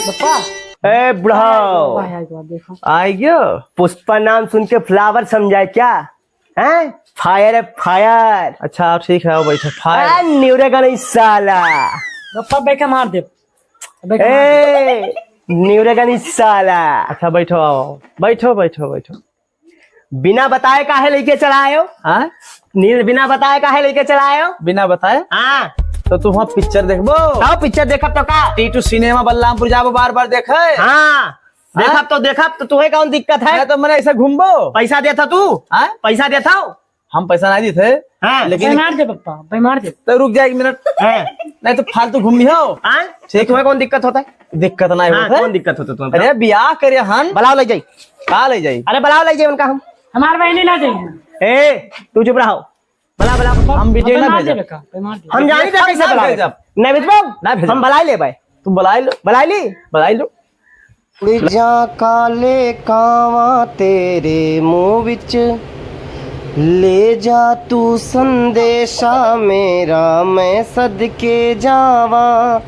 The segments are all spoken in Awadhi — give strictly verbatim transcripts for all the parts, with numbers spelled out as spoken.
पप्पा। ए बुढ़ाओ। वाह, वाह, वाह, देखो। आई गयो? पुष्पा नाम सुन के flower समझा है क्या? हैं? Fire है, fire। अच्छा, ठीक है, आओ बैठो। Fire। आ, निउरेगा नहीं साला। पप्पा, बैठा मार दे। बैठा मार दे। ए, निउरेगा नहीं साला। अच्छा, बैठो, आओ। बैठो, बैठो, बैठो। बिना बताए काहे लेके चला आयो? हाँ? नील, बिना बताए काहे लेके चला आयो? बिना बताए? हाँ। तो तू वहाँ picture देखबो? तब picture देखब तो का? T two cinema बलरामपुर जाबो बार बार देखे? हाँ। हाँ? देखब तो देखब तो तुहे कौन दिक्कत है? मैं तो मने ऐसे घूमबो। पैसा देता तू? हाँ? पैसा देता हो? हम पैसा नहीं देते, हाँ। लेकिन बीमार दे पप्पा, बीमार दे। तो रुक जा एक मिनट। हाँ। नहीं तो फालतू घूमी हो। हाँ? ठीक। तुम्हें कौन दिक्कत होता है? दिक्कत नहीं हाँ, होता है। कौन दिक्कत होता है तुम्हें? अरे, बियाह करे हन। बुलाओ ले जाई। का ले जाई? अरे, बुलाओ ले जाई उनका हम। हमार बहनी ना जाई। ए, तू चुप रहो। बुला, बुला। हम बिटिया ना भेजब। हम जानी था कैसे बुलावे। ना भेजब। नहीं भेजबो? ना भेजब। हम बुलाई लेबै। तू बुलाई लो। बुलाई ली? बुलाई लो। उड़ जा काले कावां तेरे मुंह विच, ले जा तू संदेशा मेरा, मैं सदके जावां।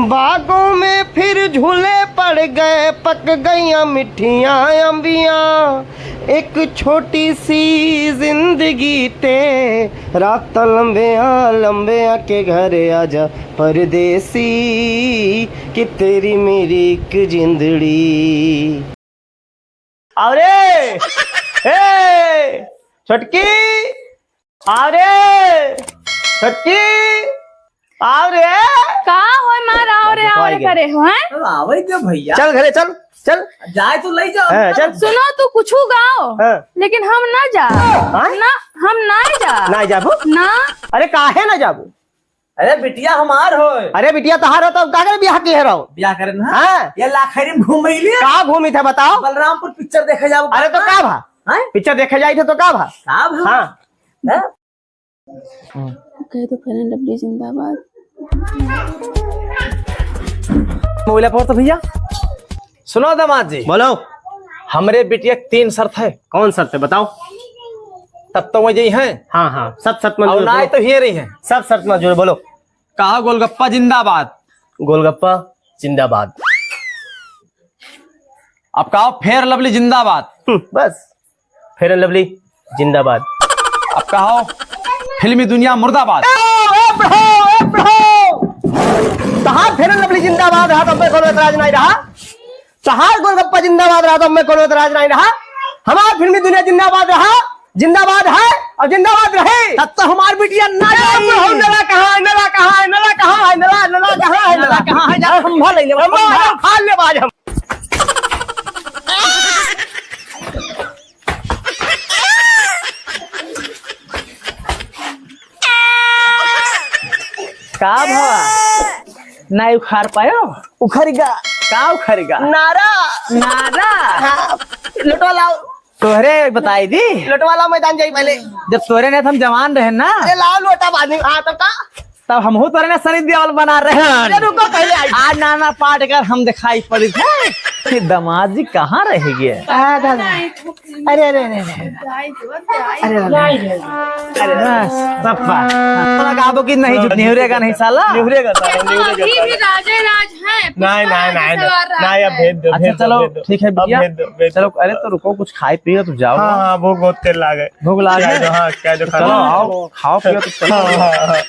बागों में फिर झूले पड़ गए, पक गईयां मिठियां अंबियां। एक छोटी सी जिंदगी ते, रातां लंबियां लंबियां के घर आजा परदेसी, कि तेरी मेरी एक जिंदड़ी। अरे, ए, छोटकी, अरे, छोटकी, आओ रे। का होय मार, आओ रे, आओ रे करे हो, हैं? अरे आवे दे भैया। चल घरे चल, चल। जाए तो ले जाओ। हाँ, चल। सुनो, तू कुछु गाओ, हाँ। लेकिन हम ना जा। हाँ? ना, हम ना जा। ना जाबो? ना। अरे काहे ना जाबो? अरे बिटिया हमार होय। अरे बिटिया तहार हो तो का करे बियाह किहे रहो? बियाह करे ना। हाँ। ये लाखेरी में घूम अइली। का घूमी थे बताओ? बलरामपुर picture देखे जाओ। अरे तो का भा? हैं? Picture देखे जाई थे तो का भा? का भा? हाँ। हैं? कह दो Fair and Lovely जिंदाबाद। मोबाइल पर तो भैया। सुनो दामाद जी। बोलो। हमरे बिटिया के तीन शर्त है। कौन शर्त है बताओ? तब तो वही हैं। हाँ, हाँ, सब शर्त मंजूर, और ना बोलो। तो हिये रही हैं। सब शर्त मंजूर, बोलो। कहा गोलगप्पा जिंदाबाद। गोलगप्पा जिंदाबाद। अब कहो Fair Lovely जिंदाबाद। हम्म, बस। Fair and Lovely जिंदाबाद। अब कहो फिल्मी दुनिया मुर्दाबाद। ए, ए, प्रभु, ए, प्रभु। तहार Fair and Lovely जिंदाबाद रहा, तो हमें कोनो एतराज नहीं रहा। तहार गोलगप्पा जिंदाबाद रहा, तो हमें कोनो एतराज नहीं रहा। हमार फिल्मी दुनिया जिंदाबाद रहा, जिंदाबाद है और जिंदाबाद रहे। तब तो हमार बिटिया ना ए, जाई। प्रभु, नला कहाँ है, नला कहाँ है, नला कहाँ है, नला, नला कहाँ है, नला नला कहाँ है, जा खंभा ले ले, अम्मा, खंभा। खा ले आज हम। का भवा? ना उखाड़ पायो? उखड़ गा। का उखड़ गा? नारा। नारा? हाँ, लोटवा लाओ। तोहरे बताई दी। लोटवा लाओ, मैदान जाई पहले। जब तोहरे ने हम जवान रहे ना। अरे लाओ लोटा पानी। हाँ, तो का? तब हमहू तोरे ने सनी देओल बना रहे हैं। अरे रुको, पहले आई। आज नाना पाटेकर हम दिखाई पड़ी थे कि दामाद जी कहाँ रह गए? आ, दादा। अरे, अरे, अरे, अरे। अरे, अरे। अरे, बस, बप्पा। लगाबो कि नहीं, झूठ निहुरेगा नहीं साला। निहुरेगा साला, निहुरेगा अभी भी साला। राजे राज है, नहीं, पुष्पा नहीं, राज नहीं, सवार राज नहीं, अब है। भेज दो, अच्छा, भेज दो, चलो, भेज दो। ठीक है, अब बिटिया। भेज दो, भेज दो। चलो, अरे, तो रुको, कुछ खाए पिए तो जाओ। हाँ, हाँ, भूख बहुत तेज लागे। भूख लागे? क्या दो, हाँ, क्या दो चलो, खाना? आओ, खाओ पियो तो चलो। हाँ, हाँ, हाँ।